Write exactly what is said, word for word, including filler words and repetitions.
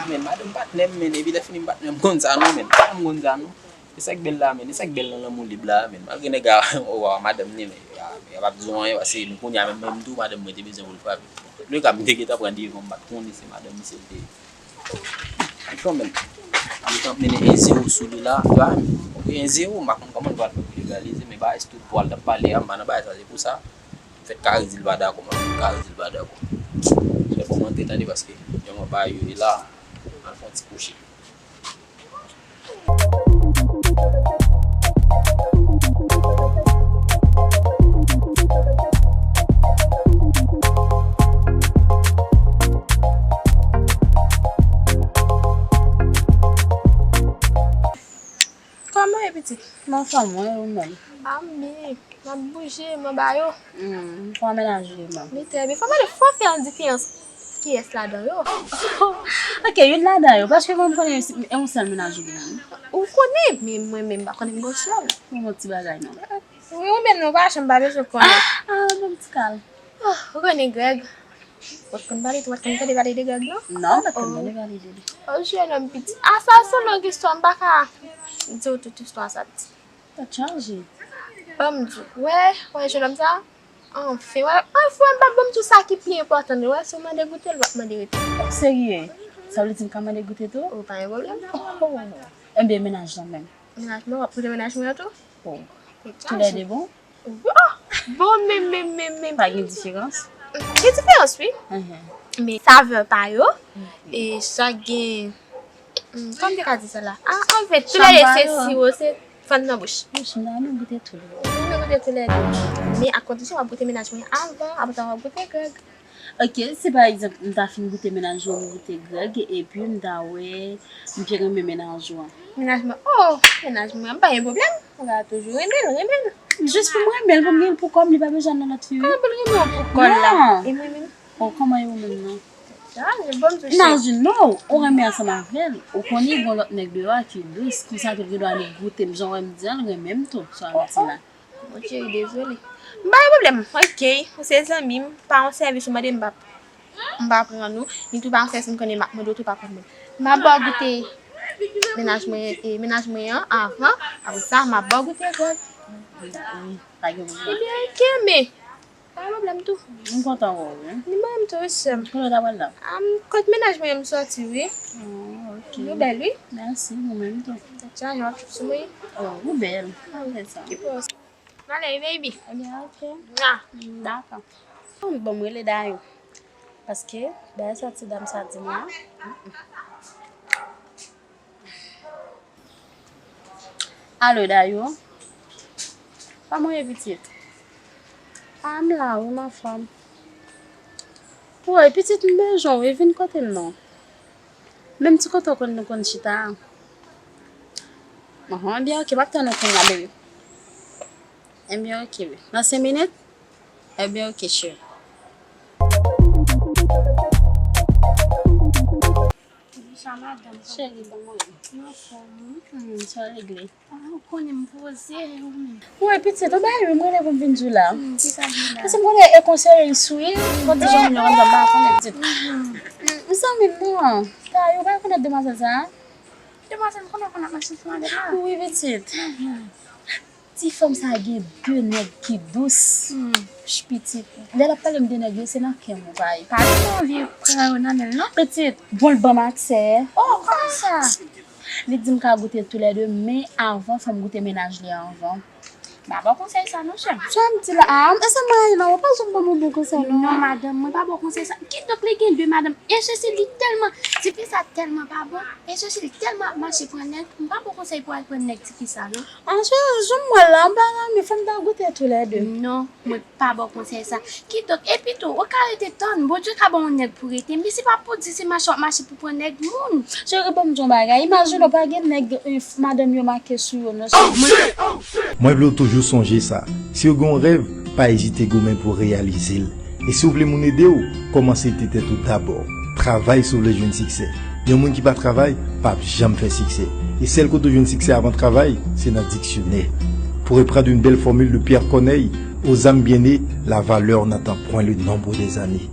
Men madanm patnè m, men epi lè fini m patnè m konn sa non, men pa m konn sa non. E sa k bèl la, men e sa k bèl nan lanmou lib la, men malgre nèg la, o, a, madanm li, men a, men a p ap di w anyen, paske nou kounye a menm, menm tou, madanm mwen te bezwen pou l frape. Lè ka m te gentan pran devan, m pa t konnen se madanm misye te. Kanmenm, li t ap mennen en zewo sou li la, la, ok, en zewo, m pa konn kòman l pral fè pou legalize, men bagay se tout pwal t ap pale a, m pa nan bagay sa, se pou sa. Fèt kare di l pa dakò, m ap fèt kare di l pa dakò. Se pou mwen te tande paske jan mwen ba yo ye la, al fè yon ti kouche. Kòman w ye pitit? M anfòm, mwen, ou menm? A m byen. M ap bouje, m anba yo. Hmm, kòman mennaj ou ye menm? Li trè byen. Fò m mande, fò w fè yon diferans kiyès ladan yo? Ok, youn ladan yo, paske mwen m konnen se yon sèl mennaj ou genyen. Ou konnen, men mwen menm m pa konnen m gen yon sèl. Bon, bon ti bagay non. Wi, ou menm non, ou pa janm pa bezwen konnen. Ah, ah, bon ti kal. Oh, ou konnen Greg? Ou pa t konn pale, ou pa t konn tande pale de Greg non? Non, m pa t konn tande pale de li. Oh, jennonm pitit. Ah, sa se yon long istwa, m pa ka di w tout istwa sa pitit. Tèt chaje. Ban m di w, wè, wè jennonm sa? Anfen, wè, anfen, m p ap ban m di w sa ki pi enpòtan, wè, si w mande goute l, w ap mande rete. Serye? Sa vle di m ka mande goute tou? Oh, pa gen pwoblèm. Oh. Ebyen, mennaj lan menm? Mennaj mwen, w ap goute mennaj mwen an tou? Oh. Tèt chaje. Toulède bon? Oh, bon, men, men, men, men. Pa gen diferans? Gen diferans, wi. Mhm. Men savè pa yo, e chak gen, hmm, kòman m te ka di sa la? Ah, anfèt, toulède se siwo, se fann nan bouch. Bouch m nan, nou goute tou. Nou goute toulède. Men ak kondisyon w ap goute mennaj mwen avan, apre sa w ap goute Greg. Ok, si pa egzanp, m ta fin goute mennaj ou, m goute Greg, epi m ta wè, m te renmen mennaj ou an. Mennaj mwen, oh, mennaj mwen, m pa gen pwoblèm. M ka toujou renmen l, renmen l. Jis pou m renmen l, pou m gen l pou kò m, li pa bezwen nan lòt fi, wi. Kòman pou l renmen w pou kò l la? Non. E mwen menm? Oh, kòman e ou menm nan? Ah, je bon touche. Imajine non, ou renmen ansanm avè l. Ou konnen gon lòt nèg deyò a ki dous, konsa tou l gen dwa vin goute m, jan w wè m di an, l renmen m tou, sou Haiti la. Mon cheri, dezole. M pa gen pwoblèm. Ok, ou se zanmi m, pa yon sèvis ou mande m, m p ap, m p ap rann ou. Ni tou pa yon sèvis m konnen m ap mande w tou pa pran mwen. M ap ba w goute mennaj mwen, e, mennaj mwen an avan, apre sa, m ap ba w goute Greg. Wi, pa gen pwoblèm. Ebyen, ok, men pa gen pwoblèm tou. M kontan wè w, wi. Ni mwen menm tou, wi, sè m. Kote w ta pral la? Am, kot mennaj mwen an m sòti, wi. Oh, ok. Nou bèl, wi. Mèsi, ou menm tou. Tèt chaje, w ap choup sou mwen. Oh, ou bèl. Ou bèl sa. Ki pòs? N ale, wi, baby. Ebyen, ok. Mwa. Dakò. Bon, m rele Dayou. Paske, dayè sa ti dam sa di m la. Alo, Dayou. Kòman w ye, pitit? A, m la, wi, m anfòm. Woy, pitit, m bezwen w, wi, vin kote m non. Menm ti kote w konn nou konn chita a. Anhan, ebyen, ok, m ap tann ou kounye a, baby. Ebyen, ok, wi. Nan senk minit? Ebyen, ok, cheri. Bonjou, madanm. Cheri, kòman w ye? M anfòm, wi. Hmm, sa regle. Ah, ou konnen m poze, ou menm. Wi, pitit, ou bay wi, m rele pou m vin di w la. Hmm, ki sa di la? Paske m konnen e konseye l sou, wi. Kondisyon moun yo konn fè m pa konnen, pitit. Mhm. Hmm, m zanmi m nan. Dayou, ou pa rekonèt demwazèl sa a? Demwazèl m konnen w konn ap mache sou madanm la. Wi, pitit. Mhm. Ti fanm sa gen de nèg ki dous. Hmm. Ch, pitit. Lè l ap pale m de nèg yo, se nan kè m ou bay. Pa di m anvi pran yo nan men l, non. Pitit, bon, l ban m aksè. Oh, kòman sa? Li di m ka goute toulède, men avan, fò m goute mennaj li anvan. M pa ba w konsèy sa, non, sè m. Sa m di la, a, e sa m rayi la, ou pa janm ban m yon bon konsèy, non. Non, madanm, mwen pa ba w konsèy sa. Kidonk, li gen de madanm. E sesi, li tèlman, tifi sa tèlman pa bon. E sesi, li tèlman ap mache pran nèg. M pa ba w konsèy pou al pran nèg tifi sa, non. An, se jan m wè l la, m pa nan mi, fò m ta goute toulède. Non, mwen pa ba w konsèy sa. Kidonk, epi tou, ou ka rete tann, Bondye ka ba w yon nèg pou rete, men se pa pou di se mache w ap mache pou pran nèg moun. Cheri, ban m di w yon bagay, imajine w pa gen nèg, eh, madanm yo make sou yo, non, cheri. Mwen vle w toujou sonje sa, si w gen yon rèv, pa ezite goumen pou w reyalize l. E si w vle moun ede w, kòmanse ede tèt ou dabò. Travay si w vle jwenn siksè. Yon moun ki pa travay, p ap janm fè siksè. E sèl kote w jwenn siksè avan travay, se nan diksyonè. Pour reprendre une belle formule de Pierre Corneille, aux âmes bien nées, la valeur n'attend point le nombre des années.